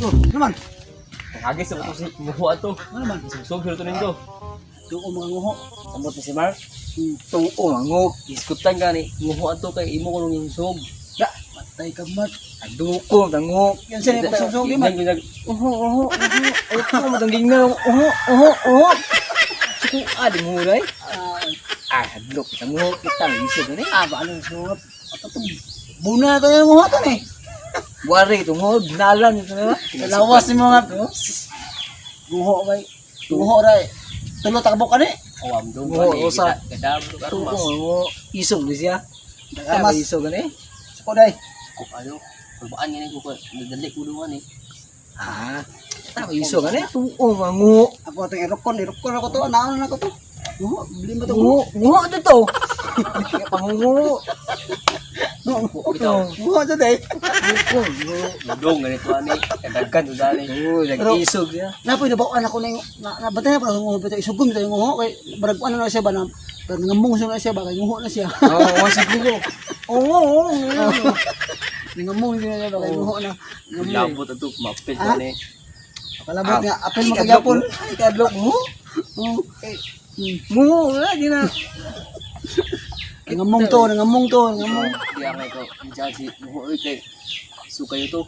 Oh, naman. Hagis sa to si nguho ato. Ano naman? Sugsog sila to nindo. Tuo mga nguho. Samot ni si Mark. Tuo mango. Iskutan gani nguho ato kay imo kuno ngisog. Da, patay ka, Mark. Aduko tango. Yan sila yung pagsugsog di man. Uho uho uho. Uho mo tong gingna. Uho uho uho. Suko adi mo ray. Ah, Ah, hadlok tango kita isog ni. ah, ba ano sugat. Ato to. Buna to yung nguho to ni. Wari tungo nalan ito na. Lawas ni mga nguho kay. Nguho ra. Eh. Tulo takbo ka ni. Awam dong Nguho, gani. usa. Gadam to Tuo armas. mango isog ni siya. Armas. Tama isog ni. Suko day. Kuk ano. Kulbaan gani ko nadali ko duman eh. Ah, tama isog ani. Tuo mango. Ako itong erokon, erokon ako to, naano na ako to. Nguho, bili mo to. Nguho, nguho to to. Pangungo. Bitaw. Nguho to day. Nguho, nguho. Dong ganito ani. Kadagkan to dani. Nguho, nag-isog siya. Napoy nabawaan ako na yung, na, nabatay na pa nguho, bitaw isugom bitaw yung nguho, kay barag ano na siya ba, na, barag nangamong siya na siya ba, kay nguho na siya. Oo, siguro. Oo, oo, oo. Nangamong siya na siya ba, kay nguho na. Nangamong. Labot ato mapit Ah? gani. Kalabot nga, apel makagapon. Ay, kadlok mo. Oo. Nguho, wala, di na. Nangamong to, nangamong to, nangamong. Di ang ko diyan si nguho oy kay sukayo to.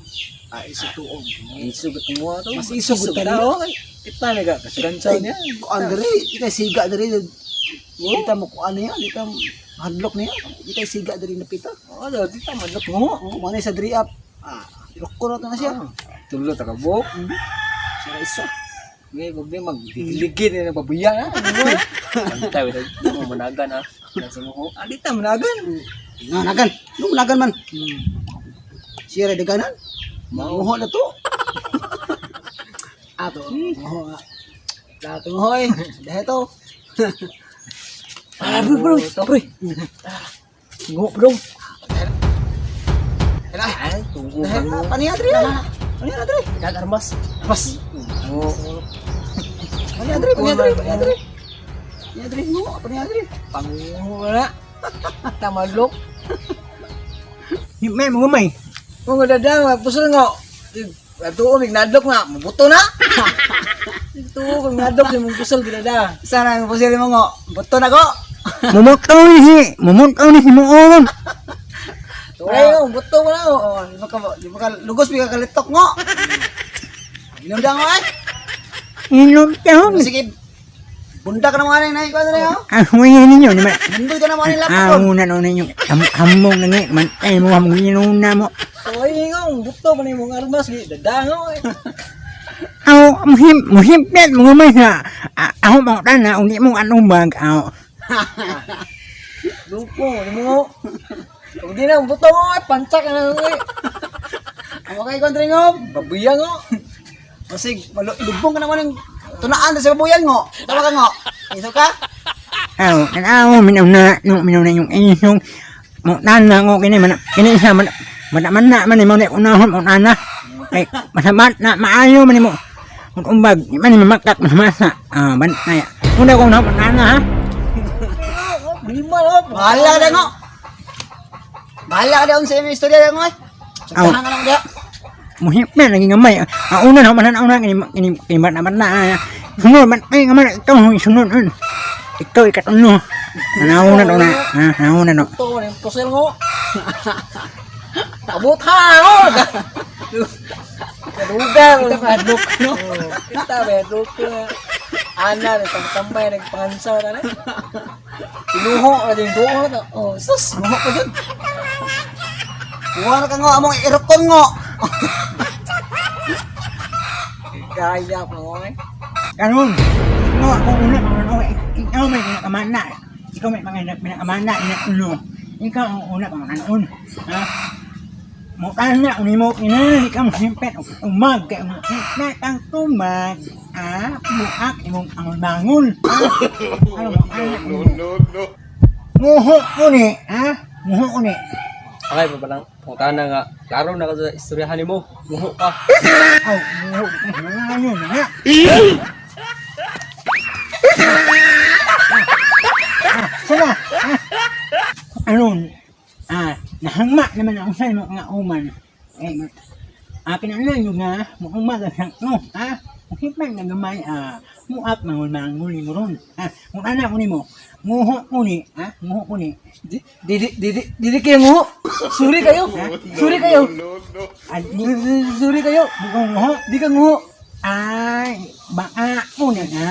Ah, isog tuog. Isog at nguho to. Mas isog Isog tani. tao. Kita na ka, kasugansaw niya. Kuan diri, kita siga diri. Kita mo kuan niya, kita hadlok niya. Kita siga diri napita. Oo, daw, di ta madlok nguho. Oo, manay sa diri up. Ah, irokon na to na siya. Tulo ta kabok. Sira isa. Ngay, wag na magdiligid na nagbabuya na. Bantay wala mo managan ha. Nasa nguho. Ah, di ta managan. Nga nagan. Nung nagan man. Siya ra daganan. Manguho na to. Ato, nguho nga. Dato nguho eh. Dahil to. Ah, bro, bro, bro. Nguho, bro. Ay, tuo Dahil ka na, paniya diri na. Paniya diri. Dag armas. Bas. Nguho. Paniya diri, paniya diri, paniya diri. Paniya diri, nguho, paniya diri. Pangungo na. Tamalok. May mga may. Kung dada, pusol nga. Ato mig nadlok nga, mabuto na. Ito kung nadlok yung mong pusol ginada. Sana ang posible mo ngo. Buto na ko. Mumutaw ni si, mumutaw ni si Muon. Ay, oh, buto mo na. Oh. Oh, di ba ka lugos bi ka kalitok ngo. Inom da ngo eh. Inom taon. Sige. Bunda ka na mga nay ko na oh. Ang huwi ninyo naman. Mundoy ka na mga nilapot. Ang una na ninyo. Hamong na ni. Mantay mo hamong inuna mo. Ay, nga, buto man yung mga armas gi dada nga. Eh. Aw, muhim, muhimpet mga may sa. Ako mga tana, uni mong anumag. Aw, Lupo, ni mo. Kung di na, buto mo, ay, pantsak na eh. Ang okay kontra ngo. Babuya nga. Masig, lubong ka naman ng tunaan sa babuyan ngo. Tawa ka ngo. Iso ka? aw, aw, minaw na, no, minaw na yung isong. Mo tana ngo kini man, kini isa man, man man na man mo na unahon mo tana. Kay masamat na maayo man mo. Umbag, man ni mamakak masamasa. Ah, bantay. Una ko na tana ha. Lima no. Bahala ka na ngo. Bahala ka na unsa imong istorya ngo. Eh. Aw. Sagtahan ka lang diha. Muhimpe lagi ngamay. Ang una na man ang una kini kini kini man man na. Sunod man ay ngaman ikaw ang sunod nun. Ikaw ikatulo. Nauna na na. Ha, nauna no. Buto ni pusol ngo. Abot ha, oh. Kaduga, Kita ka hadlok no. Oh, kita ba hadlok ko. Ana ni tambay nagpangansaw ta na. Tinuho ra din duo na. Oh, sus, nguho ko jud. Kuha na ka ngo among irokon ngo. Gaya ko eh. Karon. No ako una no ikaw may pinakamana. Ikaw may mga pinakamana ina ulo. Ikaw ang una pang kanon. Ha? Mo kana uni mo ina ikaw muhimpet umag kay mo na kang tumag. Ah, muak imong ang bangon. Ano mo kana no no no. Muho ko ni, ha? Muho ko ni. Okay pa palang pangutana nga klaro na ka sa istoryahan nimo. Nguho ka. Aw, muho ko ni. Ano na? Sana. Aron, ah, nahangma naman ang sa mga uman. Eh, Kinahanglan yun nga, mukumaga sa no, ha? Muhipay nga gamay, muap mangul-mangul ni mo ron. Ha? Kung anak ko nimo, nguho ko ni, ha? Nguho ko ni. Di di di di di di kayo nguho. Suri kayo. Suri kayo. Ay, di, Suri kayo. di ko nguho. Di ka nguho. Ay, baka ko na, ha?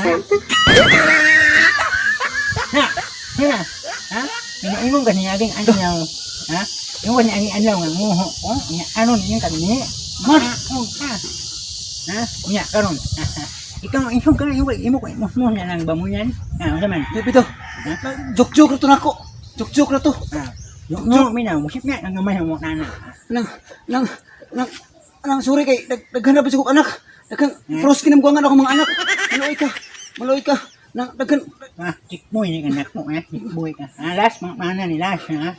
Ha? Ha? Ha? Inaimong kasi aging adlaw, ha? Yung kasi aging adlaw nga nguho ko, nya aron yung kani. Baka ko ka. Ha? Unya karon. Ikaw ikaw ka imo imo ko imo mo na lang bamuyan. Ha, unsa man? Di bitaw. Joke-joke ra to nako. Joke-joke ra to. Ha. Yung no minaw, musip na ang gamay mo kana. Nang nang nang nang sorry kay daghan na ba kog anak. Daghan pros kinamguangan ako mga anak. Maluoy ka. Maluoy ka. Nang daghan. Ha, chick boy ni anak mo, ha? Chick boy ka. Ha, last mga mana ni last, ha?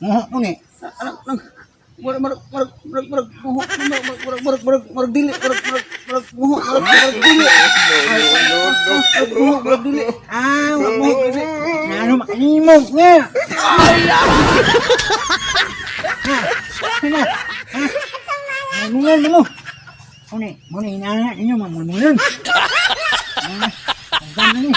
Nguho ko ni. Anak nang murag murag murag murag murag muho murag murag murag murag murag dili murag murag murag muho murag murag dili. Murag muho murag dili. Ah, wag mo. Na ano makalimog nga. Ha, na. Ha. Mulungan mo. Muna, muna inaangat ninyo, mamulmulan. Ha, ang ni.